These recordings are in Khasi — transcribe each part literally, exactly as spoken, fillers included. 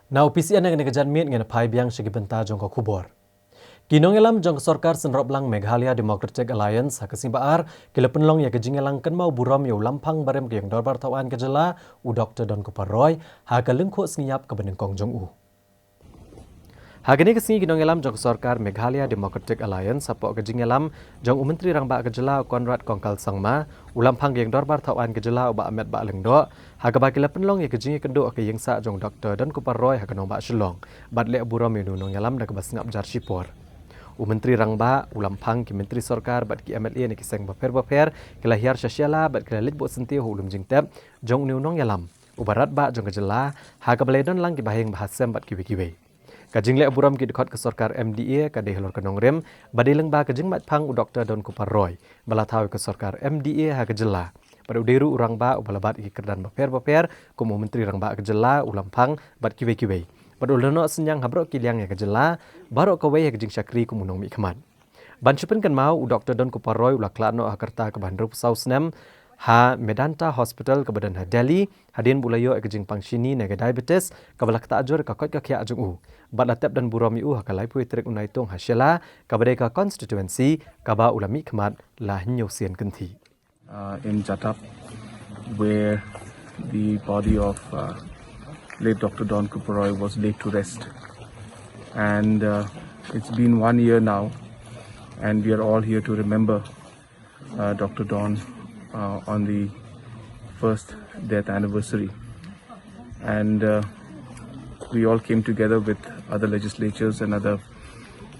Na u P C N ha kane ka janmiet ngin phai biang sha ki bynta jong ka khubor. Ki nongïalam jong ka sorkar synroplang Meghalaya Democratic Alliance ha ka sngi ba ar ki la pynlong ïa ka jingïalang kynmaw burom ïa u Lamphang barim ka ïing dorbar thawaiñ ka jylla, u Doktor Donkupar Roy, ha ka lyngkhuh sngi ïap kaba nyngkong jong u. Ha kane ka sngi ki nongïalam jong ka sorkar Meghalaya Democratic Alliance hapoh ka jingïalam jong u Myntri Rangbah ka jylla, u Conrad Kongkal Sangma, u Lamphang ka ïing dorbar thawaiñ ka jylla, u Bah Metbah Lyngdoh, ha kaba ki la pynlong ïa ka jingïakynduh ha ka ïingsa jong u Doktor Donkupar Roy ha ka nongbah Shillong, bad leh burom ïa u nongïalam da kaba sngap jar shipor. U Myntri Rangbah, u Lamphang, ki Myntri Sorkar bad ki M L A na ki seng bapher bapher ki la hiar sha Shella bad ki la leit buh syntiew ha u lum jingtep jong une u nongïalam uba radbah jong ka jylla, ha kaba la ïadon lang ki bahaïing bahasem bad kiwei kiwei. Ka jingleh burom ki dkhot ka sorkar M D A ka dei halor ka nongrim ba dei lyngba ka jingmait phang u Doktor Donkupar Roy ba la thaw ïa ka sorkar M D A ha ka jylla, bad u dei ruh u rangbah uba la bat ïa ki kyrdan bapher bapher kum u Myntri Rangbah ka jylla, u Lamphang bad kiwei kiwei, bad u la noh synñiang ha baroh ki liang ïa ka jylla baroh kawei ha ka jingshakri kum u nongmihkhmat. Ban shu pynkynmaw, u Doktor Donkupar Roy u la khlad noh ha ka rta kaba hynriewphew saw snem ha Medanta Hospital kaba don ha Delhi, hadien ba u la ïoh ïa ka jingpang shini na ka diabetes kaba la ktah jur ïa ka koit ka khiah jong u, bad la tep don burom ïa u ha ka laiphew tarik u Naitung ha Shella, kaba dei ka constituency kaba u la mihkhmat la hynñiew sien kynthih. Uh, in Jatap, where the body of, uh, late Doctor Donkupar Roy was laid to rest. And, uh, it's been one year now, and we are all here to remember, uh, Doctor Don, uh, on the first death anniversary. And, uh, we all came together with other legislatures and other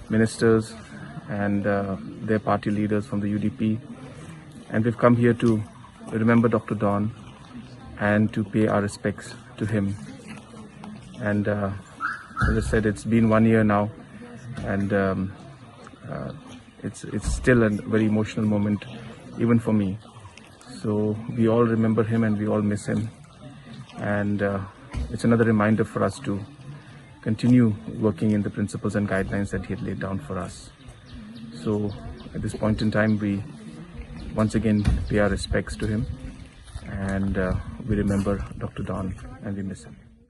ministers and, uh, their party leaders from the U D P. And we've come here to remember Doctor Don and to pay our respects to him. And, uh, as I said, it's been one year now, and, um, uh, it's, it's still a very emotional moment, even for me. So we all remember him and we all miss him. And, uh, it's another reminder for us to continue working in the principles and guidelines that he had laid down for us. So at this point in time, we once again pay our respects to him, and, uh, we remember Doctor Don and we miss him.